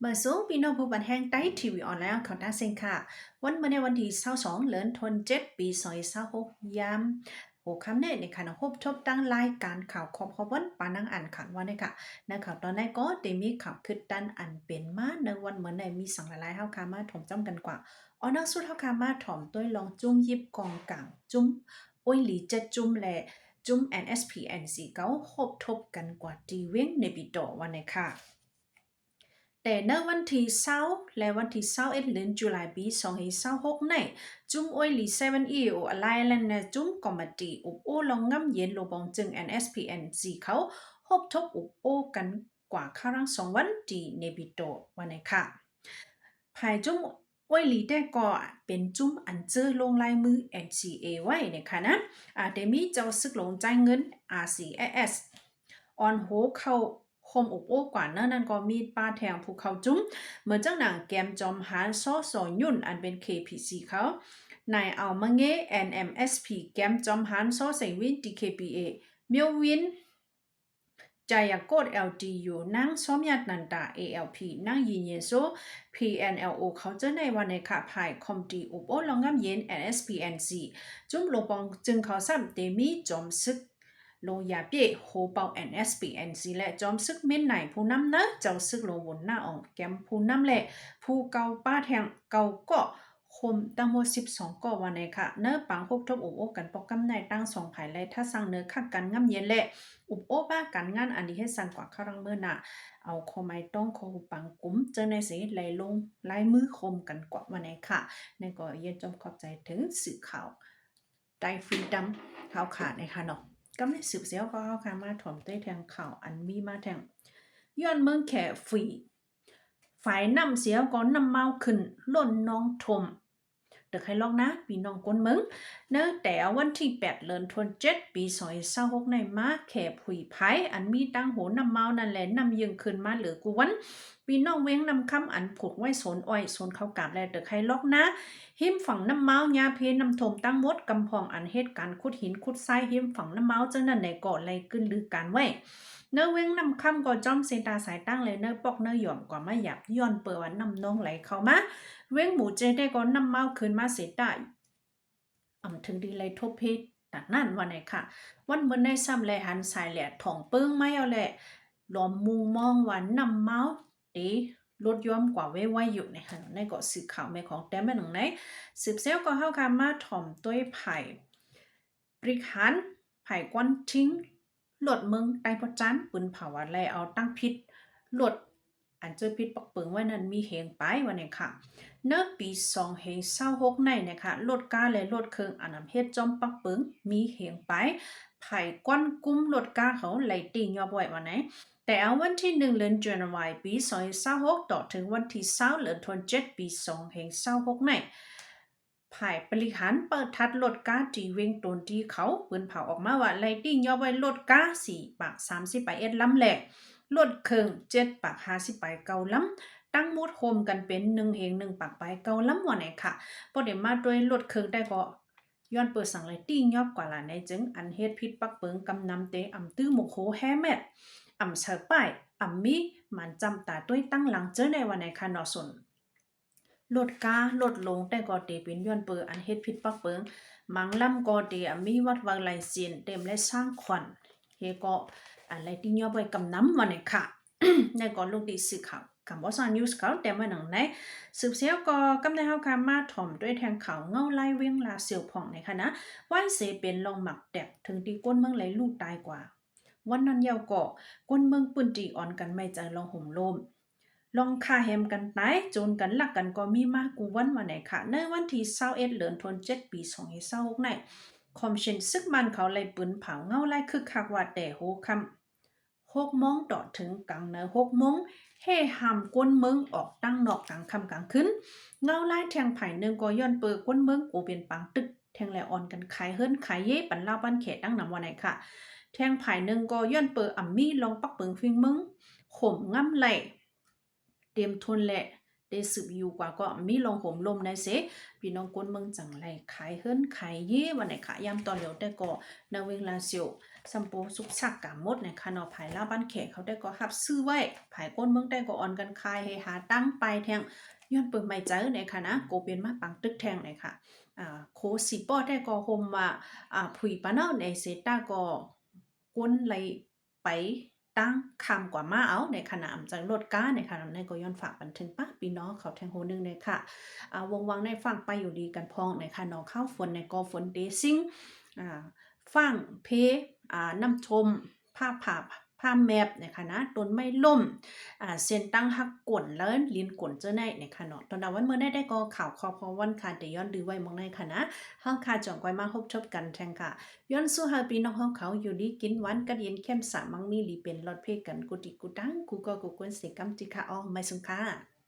ມາສູ່ພີ່ນ້ອງຜູ້ບັນແຮງໃຕ້ທີວີອອນລາຍຂອງຕາເຊັງຄ່ະ. ວັນມື້ໃນວັນທີຊາວສອງ ເດືອນທວນເຈັດ ປີສອງພັນຊາວຫົກ ຍາມຫົວຄ່ຳນີ້ນະຄະເນາະ, ພົບທົບຕັ້ງລາຍການຂ່າວຄອບຮອບວັນປານັງອັນຄັນວ່ານີ້ນະຄະ. ໃນຂ່າວຕອນໃນກໍໄດ້ມີຂ່າວຄືດຕັນອັນເປັນມາໃນວັນມື້ໃນມີສັງຫຼາຍໆ ເຮົາຄະມາຖົມຈ້ອມກັນກວ່າ. ອັນດັງສຸດເຮົາຄະມາຖົມດ້ວຍລອງຈຸ້ມຢິບກອງກາງ, ຈຸ້ມອວຍຫຼີເຈັດຈຸ້ມ ແລະ ຈຸ້ມ NSPNC ເກົ້າ ພົບທົບກັນກວ່າທີ່ວຽງເນປິໂຕວ່ານີ້ນະຄະ. ແຕ່ໃນວັນທີຊາວ ແລະ ວັນທີຊາວເອັດ ເດືອນຈຸລາຍ ປີສອງພັນຊາວຫົກໃນ ຈຸ້ມອວຍຫຼີ Seven Hill Alliance ແລະ ຈຸ້ມກອມມະຕີອຸບໂອ້ລອງງາມເຢັນຫຼວງປອງຈຶງ NSPNC ເກົ້າ ພົບທົບອຸບໂອ້ກັນກວ່າຄາລັງສອງວັນທີ່ເນປິໂຕວ່ານີ້ນະຄະ. ຝ່າຍຈຸ້ມອວຍຫຼີແຕ່ກໍເປັນຈຸ້ມອັນເຈີລົງລາຍມື NCA ໄວ້ນີ້ນະຄະນະ. ອາ ໄດ້ມີເຈົ້າຊຶກຫຼວງຈ່າຍເງິນ RCSS ອ່ອນໂຮເຂົ້າ ໂຮມອົບໂອ້ກວ່າເນາະ, ນັ້ນກໍມີປ້າແທງຜູ້ເຂົ້າຈຸ້ມ ເໝືອນຈັກໜາງ ແກມຈອມຫານ ຊ.ຊ. ຫຍຸ້ນ ອັນເປັນ KPC ເກົ້າ, ນາຍ ອາວມະເງ NMSP, ແກມຈອມຫານ ຊ.ແສງວິນ DKBA, ມຽວວິນ ຈາຍາໂກດ LDU, ນາງ ຊອມຍາດ ນັນຕາ ALP, ນາງ ຢີນເຢໂຊ PNLO ເຂົ້າເຈີໃນວ່ານີ້ນະຄະ. ຝ່າຍຄອມຕີອຸບໂອ້ລອງງາມເຢັນ NSPNC ຈຸ້ມຫຼວງປອງຈຶງເກົ້າຊ້ຳ ໄດ້ມີຈອມຊຶກ ໂລຢາເປຍ ໂຮເປົາ NSPNC ແລະ ຈອມຊຶກ ເມັນນາຍ ຜູ້ນຳເນີ ເຈົ້າຊຶກຫຼວງບຸນ ໜ້າອອງ ແກມຜູ້ນຳ ແລະ ຜູ້ເກົ່າປ້າແທງເກົ້າເກາະ ໂຮມທັງໝົດສິບສອງເກາະວ່ານີ້ນະຄະ. ໃນປາງພົບທົບອົບໂອ້ກັນປອກກຳໃນ ທັງສອງຝ່າຍໄດ້ທັດສັ່ງເນີຄັກກັນງາມເຢັນ ແລະ ອຸບໂອ້ປ້າການງານອັນດີເຮັດສ້າງກວ່າຄາລັງເມີໜ້າ ເອົາຂໍ້ໝາຍຕ້ອງຂໍ້ຮູ້ປັງກຸມເຈີໃນເສ ໄດ້ລົງລາຍມືໂຮມກັນກວ່າວ່ານີ້ນະຄະ. ໃນກໍຢ້ຽມຊົມຂອບໃຈເຖິງສື່ຂ່າວ ໄດ້ຟຣີດຳເຮົາຂາດໃນຄະເນາະ. ກຳໃນສືບສຽວກໍເຮົາຂາມາຖອມດ້ວຍແທງຂ່າວອັນມີມາແທງ ຍ້ອນເມືອງແຂຝຸຍ ຝາຍນ້ຳສຽວກໍນ້ຳເມົາຂຶ້ນລົ້ນໜອງຖົມ ເດີໃຫ້ລອກນາພີ່ນ້ອງຄົນເມືອງ. ເນີແຕ່ວັນທີແປດ ເດືອນທວນເຈັດ ປີສອງພັນຊາວຫົກໃນມາ ແຂຜຸຍພາຍ ອັນມີຕັ້ງໂຮນ້ຳເມົານັ້ນແລະ ນ້ຳເຢິງຂຶ້ນມາເຫຼືອກູວັນ. ພີ່ນ້ອງເວງນ້ຳຄຳ ອັນຜູກໄວ້ສວນອ້ອຍ ສວນເຂົ້າກາບ ແລະ ເດີໃຫ້ລອກນາ ຮິມຝັ່ງນ້ຳເມົາ ຍາເພນ້ຳຖ້ວມທັງໝົດ, ກຳພອງອັນເຮັດການຂຸດຫີນຂຸດຊາຍ ຮິມຝັ່ງນ້ຳເມົາເຈົ້ານັ້ນແລະ ກໍໄດ້ກຶນລືການໄວ້. ເນີເວງນ້ຳຄຳກໍຈອມເຊຕາສາຍຕັ້ງ ແລະ ເນີປອກເນີຢອມກໍມາຢາບ ຍ້ອນເປີວ່ານ້ຳນອງໄຫຼເຂົ້າມາ. ເວງໝູເຈແຕ່ກໍນ້ຳເມົາຂຶ້ນມາເສຕາ ອຳເຖິງດີໄລທົບເພດຕາງນັ້ນວ່າແນ່ຄ່ະ. ວັນເມີນໃນຊ້ຳແລຫັນສາຍແຫຼດຖອງເປິງໄມ້ເອົາແລະ ລອມມຸງມອງວ່ານ້ຳເມົາເຕລົດຍອມກວ່າໄວໆຢູ່ໃນຫັ້ນ. ໃນເກາະສື່ຂ່າວແມ່ຂອງແຕ້ມແມ່ນໜຶ່ງໃນ ສືບເຊວກໍເຮົາກະມາຖອມໂຕຍໄພ ບໍລິຫານ ໄພກວນທິງລົດເມືອງໃຕ້ພະຈັນ ປືນເຜົາວ່າໄລ່ເອົາຕັ້ງຜິດລົດ ອັນເຈີຜິດປັກເປິງໄວ້ນັ້ນມີເຮງປາຍວ່າແນ່ຄ່ະ. ເນີປີສອງເຮງຊາວຫົກໃນນະຄະ ລົດກາ ແລະ ລົດເຄື່ອງອັນນຳເຮັດຈອມປັກເປິງມີເຮງປາຍ ໄພກວນກຸມລົດກາເຂົາໄລ່ຕິງຍອບໄວ້ວ່າແນ່. ແຕ່ເອົາວັນທີໜຶ່ງ ເດືອນຈັນວາ ປີສອງເຮງຊາວຫົກ ຕໍ່ເຖິງວັນທີຊາວ ເດືອນທວນເຈັດ ປີສອງເຮງຊາວຫົກໃນ ຝ່າຍບໍລິຫານເປີດທັດລົດກາທີ່ວຽງໂຕນຕີເຂົາ ປືນເຜົາອອກມາວ່າໄລ່ຕິງຍອບໄວ້ລົດກາສີ່ປາກສາມສິບປາຍເອັດລຳ ແລະ ລົດເຄື່ອງເຈັດປາກຫ້າສິບປາຍເກົ້າລຳ ທັງໝົດໂຮມກັນເປັນໜຶ່ງເຮງໜຶ່ງປາກປາຍເກົ້າລຳວ່າແນ່ຄ່ະ. ບໍ່ໄດ້ມາດ້ວຍລົດເຄື່ອງ ແຕ່ກໍຍ້ອນເປີສັງໄລ່ຕິງຍອບກວ່າຫຼາຍໃນ ຈຶ່ງອັນເຮັດຜິດປັກເປິງກຳນຳເຕອຳຕື້ໝົກໂຮແຮແມັດ ອຳເຊົາປ້າຍ ອຳມີໝານຈຳຕາດ້ວຍຕັ້ງຫຼັງເຈີໃນວ່າແນ່ຄ່ະເນາະ. ສ່ວນ ລົດກາລົດລົງ ແຕ່ກໍເຕເປັນຍ້ອນເປີອັນເຮັດຜິດປັກເປິງ ບາງລຳກໍເຕອາມີວັດວາໄລເຊນ ເຕັມແລະສ້າງຂວັນ ເຮກໍອັນໄລຕິງຍອບໄວ້ກຳນຳວ່າແນ່ຄ່ະ. ໃນກໍລູກດີສື່ຂ່າວກຳບໍ່ຊານນິວສ໌ເຂົາແຕ້ມໄວ້ໜັງໃນ. ສືບສຽວກໍກຳໄດ້ເຮົາຄະມາຖອມດ້ວຍແທງຂ່າວເງົາລາຍວຽງລາວເຊວພອງໃນຄະນະ ໄວ້ເສເປັນລອງໝາກແຕກ ເຖິງທີ່ຄົນເມືອງໄລລູກຕາຍກວ່າ ວັນນັ້ນຍາວກໍ ຄົນເມືອງພື້ນທີ່ອ່ອນກັນໄວ້ໃຈລອງໂຫມໂລມ ລອງຂ້າແຮມກັນຕາຍ ໂຈນກັນລັກກັນກໍມີມາກູ່ວັນວ່າແນ່ຄ່ະ. ໃນວັນທີຊາວເອັດ ເດືອນທວນເຈັດ ປີສອງເຮງຊາວຫົກໃນ ຄອມເຊັນຊຶກບ້ານເຂົາໄລ່ປືນເຜົາເງົາລາຍຄຶກຄັກວ່າແຕ່ຫົວຄ່ຳຫົກໂມງຕໍ່ເຖິງກາງໃນຫົກໂມງ ເຮຫ້າມຄົນເມືອງອອກຕັ້ງນອກກາງຄ່ຳກາງຄືນ. ເງົາລາຍແທງຝ່າຍໜຶ່ງກໍຍ້ອນເປີຄົນເມືອງໂກເປັນປາງຕຶກ ແທງແລອ່ອນກັນຂາຍເຮືອນຂາຍເຢ ປັນລາວປັນແຂດຕັ້ງນຳວ່າແນ່ຄ່ະ. ແທງຝ່າຍໜຶ່ງກໍຍ້ອນເປີອຳມີລອງປັກເປິງຟິງເມືອງ ໂຫມງຳໄລ່ ເຕັມທົນແລະ ໄດ້ສືບຢູ່ກວ່າກໍມີລອງໂຫມລົມໃນເສ ພີ່ນ້ອງຄົນເມືອງຈັ່ງໄດ້ຂາຍເຮືອນຂາຍເຍວ່າໃນຂະຍາມຕໍ່ຫຼຽວ ແຕ່ກໍໃນເວງລາຊິວ ສຳໂປສຸກສັກກາໝົດໃນຂະເນາະ ພາຍລາວບ້ານແຂກເຂົາແຕ່ກໍຮັບຊື້ໄວ້ ພາຍຄົນເມືອງແຕ່ກໍອ່ອນກັນຂາຍໃຫ້ຫາຕັງປາຍແທງ ຍ້ອນເປີງໄມ້ໃຈໃນຂະນະ ໂກເປັນມາປັງຕຶກແທງໃນຂະ ອາ ໂຄສີປໍແຕ່ກໍໂຮມວ່າ ອາ ຜຸຍປາເນົາໃນເສ ແຕ່ກໍຄົນໄລ ໄປຕາງຂ້າມກວ່າມາເອົາໃນຂະນະ ອຳຈັງລົດກາໃນຂະນະ ນັ້ນກໍຍ້ອນຝາກບັນເທີງປະພີ່ນ້ອງເຂົາແທງໂຮໜຶ່ງເນຍຄ່ະ ອາ ວົງວັງໃນຝັ່ງໄປຢູ່ດີກັນພ້ອງໃນຂະນະ ເນາະ ຄາວຝົນໃນກໍຝົນເຕຊິງ ອາ ຝັ່ງເພ ອາ ນ້ຳຖ້ວມ ຟ້າຜ່າ ຟ້າແມບໃນຂະນະ ຕົ້ນໄມ້ລົ້ມ ອາ ເສັ້ນທາງຫັກກົນ ແລະ ດິນກົນເຈົ້າໃນໃນຂະນະ ຕອນດາວັນມື້ໃດໄດ້ກໍຂ່າວຄອບຄອວັນຄ່ະ ແຕ່ຍ້ອນດືໄວ້ໝ່ອງໃນຂະນະ ເຮົາຄ່ະ ຈອງກອຍມາພົບທົບກັນແທງຄ່ະ ຍ້ອນສູ້ໃຫ້ພີ່ນ້ອງເຮົາເຂົາຢູ່ດີກິນຫວານ ກັນເຢັນແຄ້ມສາມັງມີ ຫຼີເປັນຫຼອດເພກັນ ກຸຕິກຸຕັງ ກູກໍກູກວນເສກຳຈິຄ່ະ ອອກມາສົ່ງຄ່ະ.